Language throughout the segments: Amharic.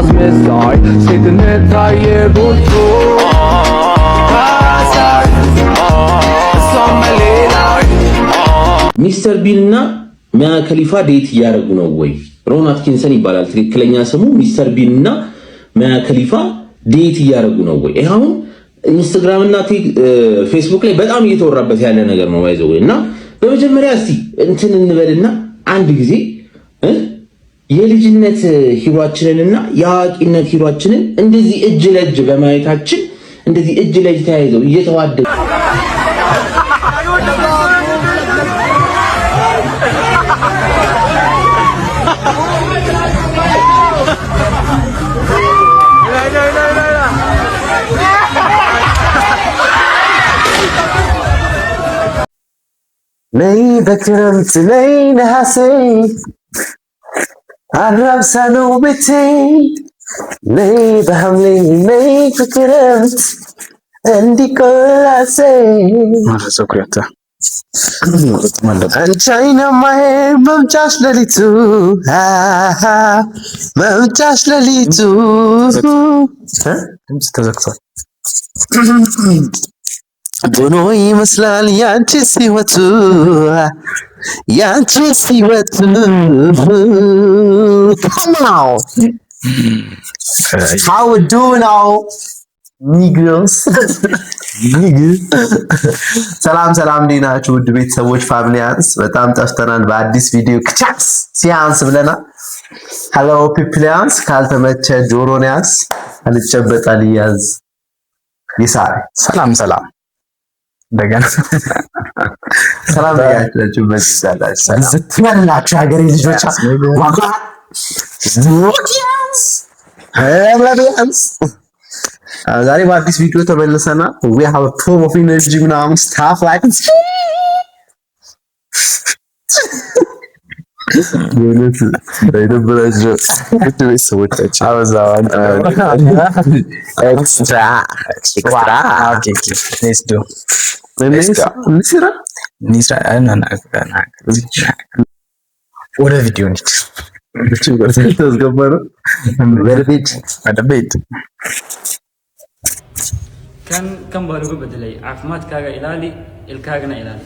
አስመሳይ፣ ሴትነት ታየ ጎልቶ። ካሳይ እሷም ሌላ። ሚስተር ቢን እና ሚያ ከሊፋ date እያደረጉ ነው ወይ? ሮን አትኪንሰን ይባላል ትክክለኛ ስሙ። ሚስተር ቢን እና ሚያ ከሊፋ date እያደረጉ ነው ወይ? ይሄ አሁን ኢንስታግራም እና ፌስቡክ ላይ በጣም እየተወራበት ያለ ነገር ነው። By the way፣ እና በመጀመሪያ እስቲ እንትን እንበልና አንድ ጊዜ የልጅነት hero ኣችንንና የአዋቂነት hero ኣችንን እንደዚህ እጅ ለእጅ በማየታችን፣ እንደዚህ እጅ ለእጅ ተያይዘው እየተዋደዱ። ነይ በክረምት፣ ነይ ነሐሴ፣ አራብሳ ነው ቤቴ። ነይ በሐምሌ፣ ነይ በክረምት እንዲቆላሴ። አንቺ አይናማዬ፣ መምጫሽ ሌሊቱ፣ መምጫሽ ሌሊቱ። ድምፅ ተዘግቷል። ሆኖ ይመስላል ያንቺስ ሕይወቱ፣ ያንቺስ ሕይወቱ። Come on. How we doing now, niggas? ሰላም ሰላም፣ እንዴት ናችሁ ውድ ቤተሰቦች፣ ፋሚሊያንስ? በጣም ጠፍተናል። በአዲስ ቪዲዮ ክቻክስ ሲያንስ ብለናል። Hello ፒፕሊያንስ፣ ካልተመቸ ጆሮን ያዝ፣ አልጨበጣል ያዝ ይሳል። ሰላም ሰላም፣ እንደገና። ሰላም ያላችሁ በዚህ ስትበላችሁ ሀገሬ ልጆች ዋጋ ቢያንስ ዛሬ በአዲስ ቪዲዮ ተመልሰናል። We have a full of energy ምናምን stuff like። የእውነት የነበራቸው ውድ ቤተሰቦቻችን። አበዛው። Extra extra. Okay, let's do. እንስራ። ወደ ቪዲዮ እንሂድ። ታስገባ ነው ወደ ቤት። ወደ ቤት። Kan kan baa lagu bedelay. Caafimaadkaaga ilaali, ilkaagana ilaali.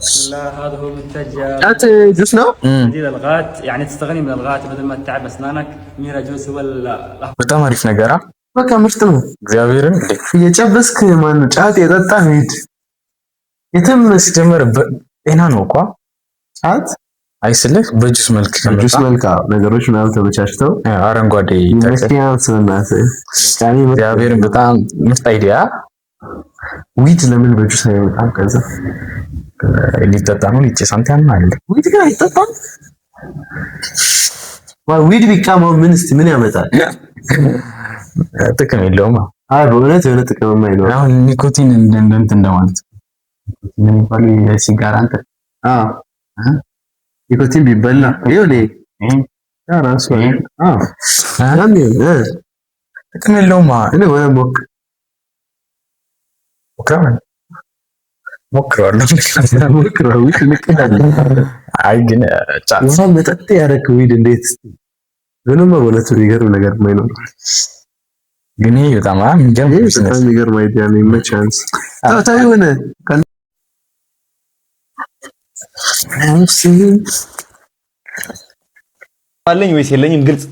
بسم الله، هذا هو منتج ጫት ጁስ ነው። جديد الغات، يعني تستغني من الغات بدل ما تتعب اسنانك. ميرا جوس هو በጣም አሪፍ ነገር። በቃ ምርጥ ነው። እግዚአብሔርን እንዴ! እየጨበስክ ማነው ጫት የጠጣ ሂድ የትም። ሲጀመር ጤና ነው እኮ። ጫት። አይስልህ በጁስ መልክ ጁስ ከመጣ መልክ፣ አዎ፣ ነገሮች ምናምን ተመቻችተው አረንጓዴ ተክል። ይመስገን በእናትህ። እግዚአብሔርን በጣም ምርጥ idea። Weed ለምን በጁስ አይወጣም? ከዛ ሊጠጣ ነው ሊጨስ፣ አንተ ያማል። Weed ግን አይጠጣም። Weed ቢቃመው ምን እስቲ ምን ያመጣል? ጥቅም የለውም። አይ፣ በእውነት የሆነ ጥቅም የማይኖር። አሁን ኒኮቲን እንደ እንትን እንደማለት፣ ኒኮቲን የሚባለው የሲጋራ እንትን። አዎ፣ ኒኮቲን ቢበላ ይኸው ያ ራሱ፣ አዎ፣ ያም ይሁን ጥቅም የለውም። እኔ ወደ ሞክ ሞክረዋለሁ። ሞክረው፣ weed እንቅዳለን። አይ ግን ጫት ውሃ መጠጥ ያደረክ weed እንዴት ምንም በእውነቱ የሚገርም ነገር የማይኖር። ግን ይሄ በጣም የሚገርም ይሄ ቢዝነስ። በጣም የሚገርም idea ነው። ይመቻንስ ታው ታው የሆነ አለኝ ወይስ የለኝም? ግልጽ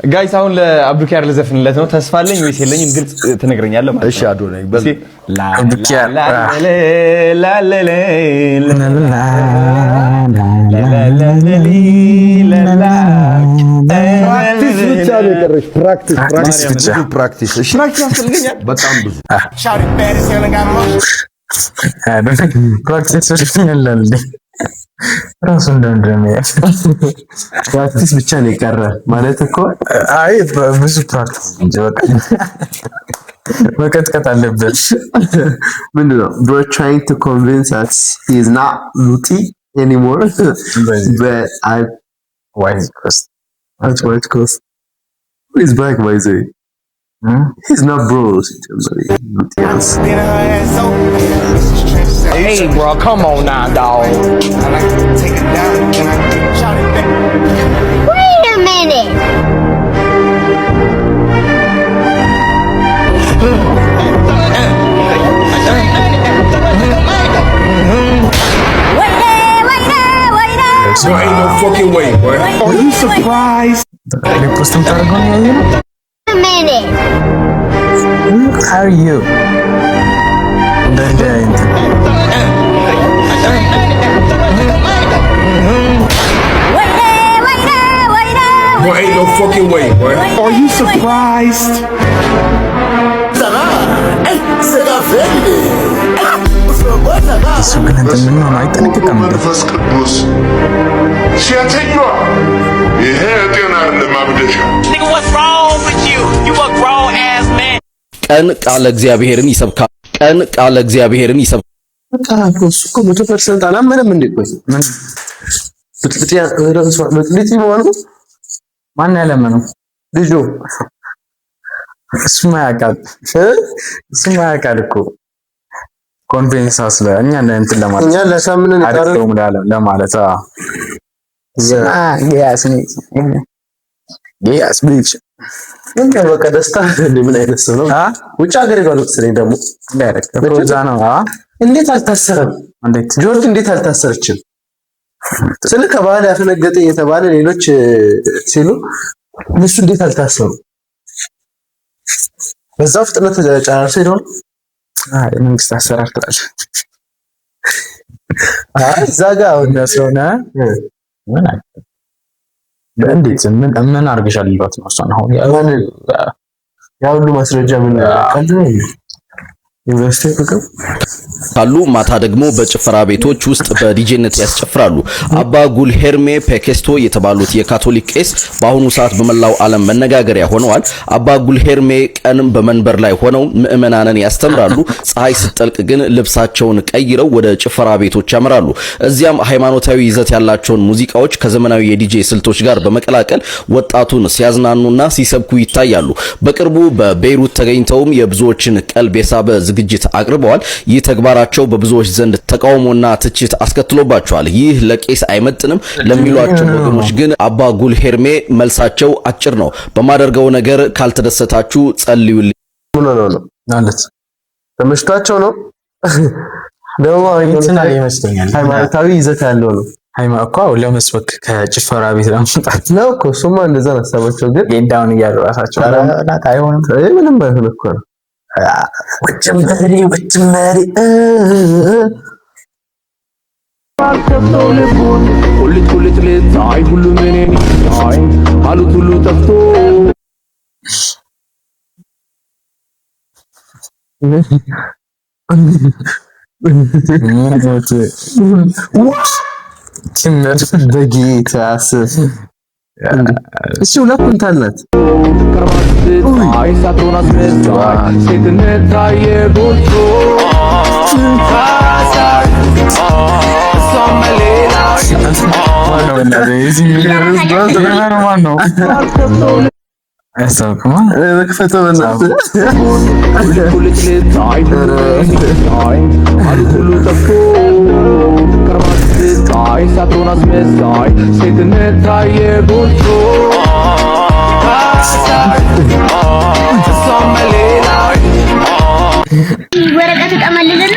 guys፣ አሁን ለአብዱኪያር ልዘፍንለት ነው። ተስፋ አለኝ ወይስ የለኝም? ግልጽ ትነግረኛለህ ማለት ነው። እሺ አዶናይ በል። እስኪ ላ አብዱኪያር። ላ ላ ላ ላ ላ ላ ላ። Practice ብቻ ነው የቀረሽ። Practice. Practice ብቻ። ብዙ practice። እሺ። Practice ያስፈልገኛል። በጣም ብዙ። Practice ያላል ራሱ እንደምንድነው? Practice ብቻ ነው የቀረ ማለት እኮ። አይ፣ ብዙ practice እንጂ በቃ መቀጥቀጥ አለበት። ምንድን ነው bro trying to convince us he is not ሉጢ anymore, but I White coast. That's white coast. He's back, by the way. He's not bro ሲጀመር ሉጢያንስ። Hey bro, come on now, dog. Wait a minute. Ain't no fucking way, boy. Are you surprised? Repost የምታደርገው ነው ያየነው። Minute. Who are you? እንደ እንደ እንትን Boy, ain't no fucking way, boy. Are you surprised? እሱ ግን እንትን ምን ሆነ አይጠነቀቅም እንዴ? መንፈስ ቅዱስ ሴትዮዋ ይሄ ጤና አይደለም፣ አብደሻል። ቀን ቃለ እግዚአብሔርን ይሰብካል። ቀን ቃለ እግዚአብሔርን ይሰብካል። በቃ እኮ እሱ እኮ 100% አላመነም እንዴ? ቆይ ምን ብጥብጥ ብጥብጥ መሆኑ ማን ያለመነው? ልጁ። እሱማ ያውቃል፣ እሱማ ያውቃል እኮ confidence ስለ እኛ እንትን ለማለት እኛ ለሳምንን አይደለም ለማለት። አዎ yes bitch። ምን በቃ ደስታ እንደ ምን አይነት ሰው ነው? ውጭ ሀገር ሄዷል መሰለኝ ደግሞ። Direct እዛ ነው። እንዴት አልታሰረም? እንዴት ጆርጅ እንዴት አልታሰረችም? ስለ ከባህል ያፈነገጠ የተባለ ሌሎች ሲሉ እነሱ እንዴት አልታሰሩ? በዛው ፍጥነት ጨራርሰው ሄደው ነው። የመንግስት አሰራር ትላለህ። አይ እዛ ጋር አሁን ስለሆነ ምን አለ እንዴት ምን ምን አድርገሻል ይሏት ነው እሷን አሁን ማንን? ያ ሁሉ ማስረጃ ምን ቀልድ ነው? ዩኒቨርሲቲ ፍቅር ካሉ ማታ ደግሞ በጭፈራ ቤቶች ውስጥ በዲጄነት ያስጨፍራሉ። አባ ጉልሄርሜ ፔኬስቶ የተባሉት የካቶሊክ ቄስ በአሁኑ ሰዓት በመላው ዓለም መነጋገሪያ ሆነዋል። አባ ጉልሄርሜ ቀንም በመንበር ላይ ሆነው ምዕመናንን ያስተምራሉ። ፀሐይ ስትጠልቅ ግን ልብሳቸውን ቀይረው ወደ ጭፈራ ቤቶች ያመራሉ። እዚያም ሃይማኖታዊ ይዘት ያላቸውን ሙዚቃዎች ከዘመናዊ የዲጄ ስልቶች ጋር በመቀላቀል ወጣቱን ሲያዝናኑና ሲሰብኩ ይታያሉ። በቅርቡ በቤይሩት ተገኝተውም የብዙዎችን ቀልብ የሳበ ዝግጅት አቅርበዋል። ይህ ተግባራቸው በብዙዎች ዘንድ ተቃውሞና ትችት አስከትሎባቸዋል። ይህ ለቄስ አይመጥንም ለሚሏቸው ወገኖች ግን አባ ጉልሄርሜ መልሳቸው አጭር ነው። በማደርገው ነገር ካልተደሰታችሁ ጸልዩልኝ። ምን ሆነው ነው? ማለት ተመችቷቸው ነው ደግሞ እንትን አለ ይመስለኛል። ሃይማኖታዊ ይዘት ያለው ነው። ሃይማ እኮ ለመስበክ ከጭፈራ ቤት ለመምጣት ነው እኮ እሱማ እንደዛ ነው ሀሳባቸው። ግን Get down እያሉ ራሳቸው ኧረ ናት አይሆንም። አይ ምንም አይሆን እኮ ነው። ወጭመሪ ወጭመሪ ከፍተው ልቡን ቁልጭ ቁልጭ ልታይ ሁሉም እኔን አይ አሉት ሁሉ ጠፍቶ ምን አይነት ጭምር በጌታ ስም እሺ፣ 2 ኩንታል ናት። አይ ሳትሆን አስመሳይ ሴትነት ታየ ጎልቶ እሷም ሌላ ማነው? በእናትህ የዚህ ማን ነው? አያስታውቅማ። ክፈተው በእናትህ። ቁልጭ ልታይ አይ አሉት ሁሉ ጠፍቶ ከርባት ስታይ ሳትሆን አስመሳይ ሴትነት ታየ ጎልቶ እሷም ሌላ ወረቀት ጠመልልና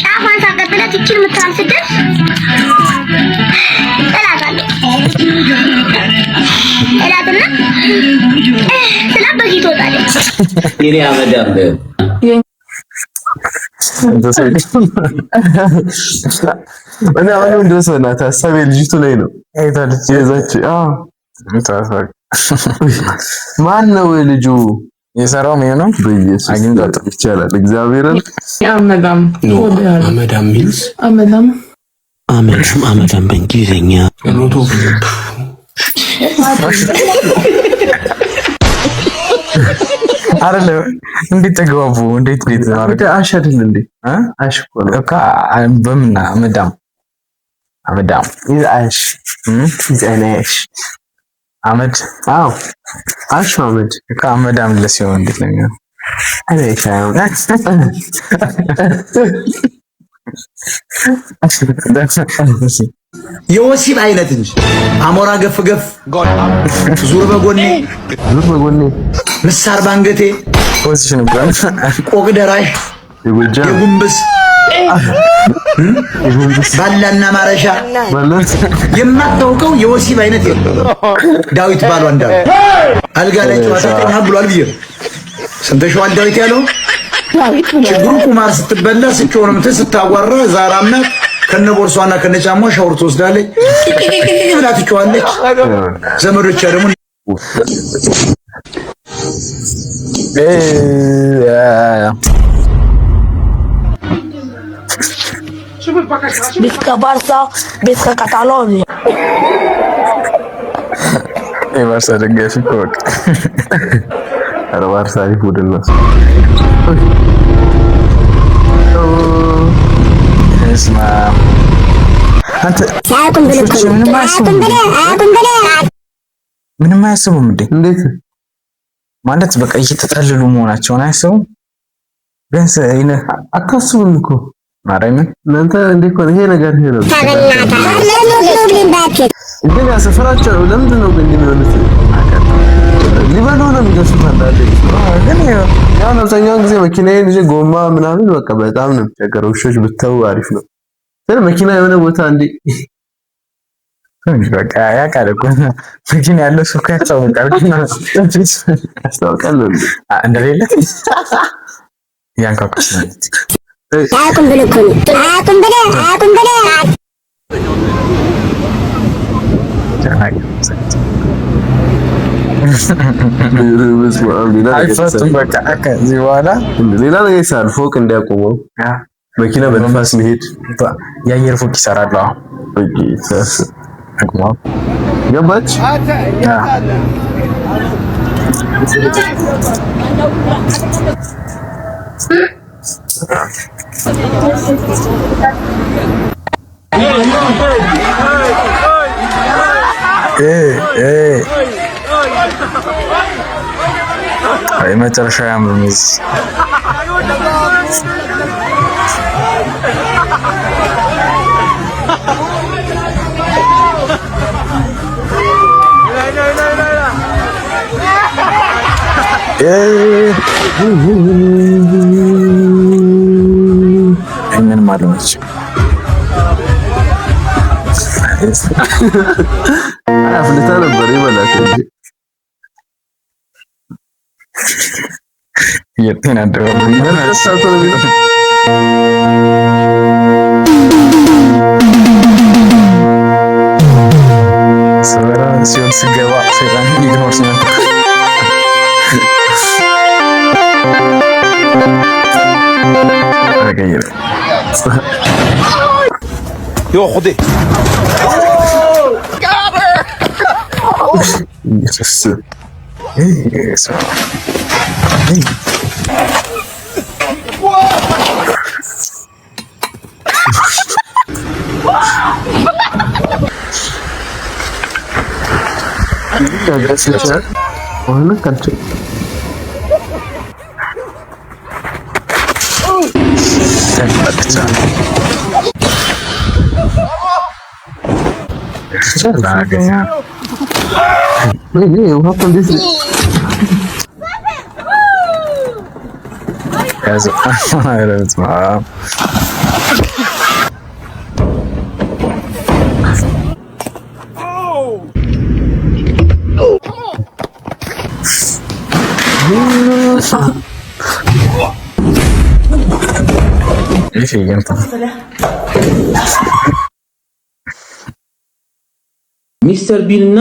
ጫፏን ሳቀጥላት ይችን የምታህል ስትደርስ እላታለሁ። እላትና ስላት በዚህ ትወጣለች። የኔ አመዳም በይው። እኔ አሁንም ድረስ በእናትህ ሀሳቤ ልጅቱ ላይ ነው። የዛች አዎ፣ ማን ነው ልጁ የሰራው ምን ነው? በኢየሱስ አግኝቷት ይቻላል። እግዚአብሔርን አመዳም አመዳም means አመዳም አመዳም አመዳም በእንግሊዝኛ lot of አይደለም። እንዴት ተግባቡ? እንዴት እንዴት ማለት አሽ አይደል እንዴ? እ? አሽ እኮ ነው። እኮ በምን አመዳም አመዳም is አሽ is an አሽ አመድ አዎ፣ አሽ አመድ እኮ አመዳም ለሲሆን እንዴት ነው የሚሆነው? አሽ የወሲብ አይነት እንጂ አሞራ ገፍ ገፍ፣ ዙር በጎኔ ዙር በጎኔ፣ ምሳር ባንገቴ፣ position ቆቅ ደራሽ፣ የጎጃም የጉንብስ ባላና ማረሻ የማታውቀው የወሲብ አይነት የለም። ዳዊት ባሏ እንዳለ አልጋ ላይ ጨዋታ ተኛ ብሏል ብዬ ሰምተሽዋል። ዳዊት ያለው ችግሩ ቁማር ስትበላ ስጮህ ነው የምትል፣ ስታጓራ ዛራምና ከነ ቦርሷና ከነ ጫሟ ሻወር ትወስዳለች፣ ብላ ትጮኻለች። ዘመዶቿ ደግሞ Visca Barça, Visca Catalonia. የባርሳ ደጋፊ እኮ በቃ። ኧረ ባርሳ አሪፍ ቡድን ነው። እስማ አንተ ምንም አያስቡም፣ ምንም አያስቡም እንዴ? እንዴት ማለት በቃ እየተጠለሉ መሆናቸውን አያስቡም? ቢያንስ አታስቡም እኮ። ማርያምን። እናንተ እንዴ እኮ ይሄ ነገር ይሄ ነው ግን ያሰፈራቸው ለምንድን ነው ግን የሚሆኑት? ሊበሉ ነው የሚደርሱት። አንዳንዴ ግን ያው አብዛኛውን ጊዜ መኪናዬን ይዤ ጎማ ምናምን በቃ በጣም ነው የሚቸገረው። ውሾች ብተው አሪፍ ነው። ስለ መኪና የሆነ ቦታ እንዴ በቃ ያውቃል እኮ፣ መኪና ያለው ሰው እኮ ያስታውቃል። ያስታውቃል እንደሌለ ያንኳኳስ ማለት። አይፈቱም። በቃ ከዚህ በኋላ ሌላ ነገር ይሰራል። ፎቅ እንዲያቆመው መኪና በንፋስ መሄድ የአየር ፎቅ ይሰራሉ። አሁን ገባች። መጨረሻ ያምርም። ምንም አልሆነች። አፍልታ ነበር ይበላት እንጂ። እየተናደረ ስበላ ሲሆን ስገባ ሰይጣን ignore ሲሆን ተቀየረ። ኢየሱስ ኢየሱስ። ሆነ ካልቸ ውሃ እኮ እንዴት ያዘ። ኧረ በስመ አብ። ይህ እንትን ሚስተር ቢን እና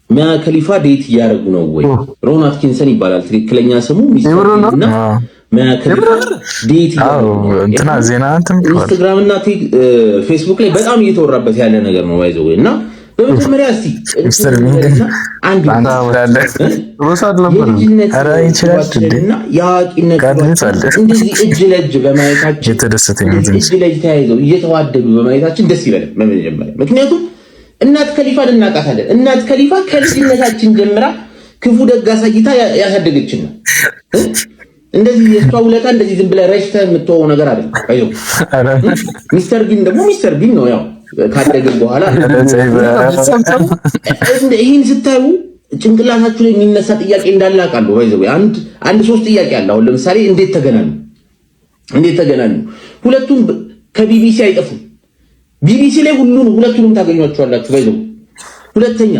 ሚያ ከሊፋ date እያደረጉ ነው ወይ? ሮን አትኪንሰን ይባላል ትክክለኛ ስሙ። ሚስተር ቢን እና ሚያ ከሊፋ date እያደረጉ ነው። እንትና ዜና እንትን ብሏል። ኢንስታግራም እና ፌስቡክ ላይ በጣም እየተወራበት ያለ ነገር ነው by the way። እና በመጀመሪያ እስቲ ሚስተር ቢን ግን አንድ አንተ ትላለህ። ሮሳድ ነበር። የልጅነት ኧረ ይችላል እንዴ? እና የአዋቂነት ቀድሞት አለ። እንደዚህ እጅ ለእጅ በማየታችን የተደሰተ እንደዚህ ይመስል እጅ ለእጅ ተያይዘው እየተዋደዱ በማየታችን ደስ ይበላል። በመጀመሪያ ምክንያቱም እናት ከሊፋን እናውቃታለን። እናት ከሊፋ ከልጅነታችን ጀምራ ክፉ ደግ አሳይታ ያሳደገችን ነው። እንደዚህ የእሷ ውለታ እንደዚህ ዝም ብለህ ረጭተህ የምትወው ነገር አይደለም። አይዞህ። ሚስተር ቢን ደግሞ ሚስተር ቢን ነው፣ ያው ካደግን በኋላ ይህን ስታዩ ጭንቅላታችሁ ላይ የሚነሳ ጥያቄ እንዳለ አውቃለሁ። by the way አንድ ሶስት ጥያቄ አለ። አሁን ለምሳሌ እንዴት ተገናኙ? እንዴት ተገናኙ? ሁለቱም ከቢቢሲ አይጠፉም። ቢቢሲ ላይ ሁሉን ሁለቱንም ታገኟቸዋላችሁ። By the way፣ ሁለተኛ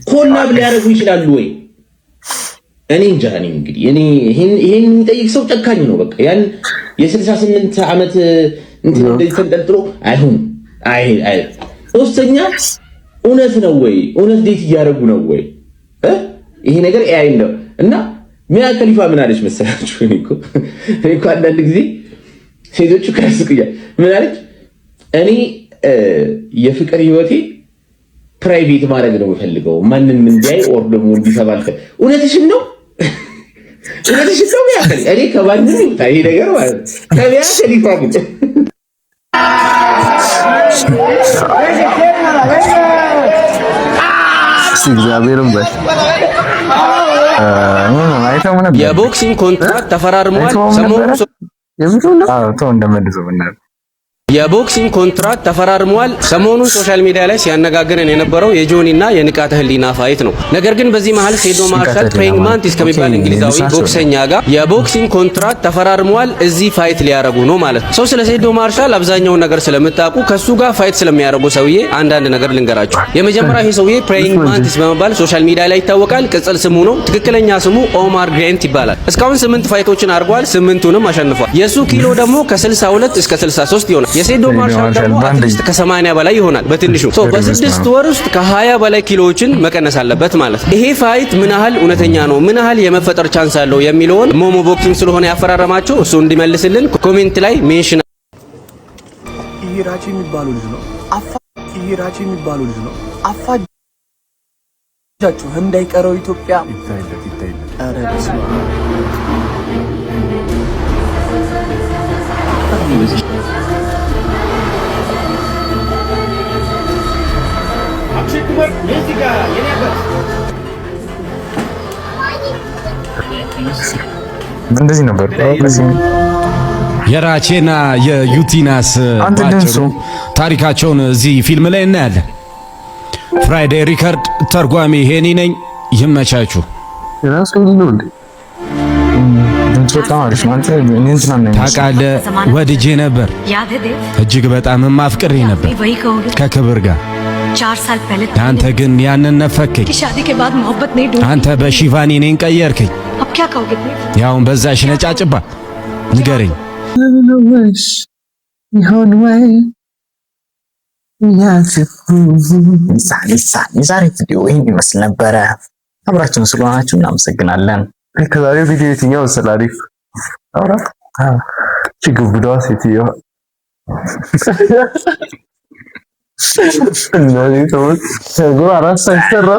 collab ሊያደርጉ ይችላሉ ወይ? እኔ እንጃ። እኔ እንግዲህ እኔ ይሄን ይሄን የሚጠይቅ ሰው ጨካኝ ነው። በቃ ያን የ68 ዓመት እንትን እንደዚህ ተንጠልጥሎ አይሆንም። አይ አይ፣ ሶስተኛ እውነት ነው ወይ? እውነት date እያደረጉ ነው ወይ? ይሄ ነገር AI ነው። እና ሚያ ከሊፋ ምን አለች መሰላችሁ? እኔ እኮ አንዳንድ ጊዜ ሴቶቹ ያስቁኛል። ምን አለች? እኔ የፍቅር ህይወቴ private ማድረግ ነው የምፈልገው፣ ማንም እንዲያይ or ደግሞ እንዲሰማ አልፈልግም። እውነትሽን ነው፣ እውነትሽን ነው ሚያ ከሊፋ። እኔ ከማንም ይውጣ ይሄ ነገር ማለት ነው። ከሚያ ከሊፋ ግን እግዚአብሔርን በል። የ boxing ኮንትራት ተፈራርመዋል። ሰሞኑን የ boxing ኮንትራት ተፈራርመዋል። ሰሞኑን social media ላይ ሲያነጋግረን የነበረው የጆኒና የንቃተ ህሊና fight ነው። ነገር ግን በዚህ መሃል ሴዶ ማርሻል praying mantis ከሚባል እንግሊዛዊ ቦክሰኛ ጋር የ boxing ኮንትራት ተፈራርመዋል። እዚህ fight ሊያረጉ ነው ማለት ነው። So ስለ ሴዶ ማርሻል አብዛኛውን ነገር ስለምታውቁ ከሱ ጋር fight ስለሚያደርጉ ሰውዬ አንዳንድ ነገር ልንገራችሁ። የመጀመሪያው ይሄ ሰውዬ praying mantis በመባል social media ላይ ይታወቃል። ቅጽል ስሙ ነው። ትክክለኛ ስሙ ኦማር ግሬንት ይባላል። እስካሁን 8 fight ኦችን አድርጓል። ስምንቱንም አሸንፏል። የሱ ኪሎ ደግሞ ከ62 እስከ 63 ይሆናል። የሴዶ ማርሻል ደግሞ at least ከ80 በላይ ይሆናል በትንሹ። So በ6 ወር ውስጥ ከ20 በላይ ኪሎዎችን መቀነስ አለበት ማለት ነው። ይሄ fight ምን ያህል እውነተኛ ነው፣ ምን ያህል የመፈጠር chance አለው የሚለውን ሞሞ boxing ስለሆነ ያፈራረማቸው እሱ እንዲመልስልን comment ላይ mention ይሄ ራቼ የሚባለው ልጅ ነው። አፋ ይሄ ራቼ የሚባለው ልጅ ነው። አፋጃችሁ እንዳይቀረው ኢትዮጵያ። ይታይለት ይታይለት። ኧረ በስመ አብ። እንደዚህ ነበር። የራቼና የዩቲናስ አንተ ባጭሩ ታሪካቸውን እዚህ ፊልም ላይ እናያለን። ፍራይዴይ ሪከርድ ተርጓሚ ሄኒ ነኝ። ይመቻችሁ። ራሱ ነው እንዴ? ድምፁ በጣም አሪፍ ነው። አንተ እኔ እንትና ነው። ታውቃለህ፣ ወድጄ ነበር፣ እጅግ በጣም አፍቅሬ ነበር ከክብር ጋር። 4 साल पहले አንተ ግን ያንን ነፈከኝ። की शादी के बाद मोहब्बत नहीं ढूंढ አንተ በሺቫኒ እኔን ቀየርከኝ። अब क्या कहोगे देव? ያውን በዛሽ ነጫጭባ ንገረኝ። ይሆን ወይ? የዛሬ ቪዲዮ ይህን ይመስል ነበረ። አብራችሁን ስለሆናችሁ እናመሰግናለን። ከዛሬው ቪዲዮ የትኛው መሰለህ አሪፍ? አውራ እቺ ግብዳዋ ሴትዮዋ እነዚህ ሰዎች ፀጉር አራት ሳይሰራ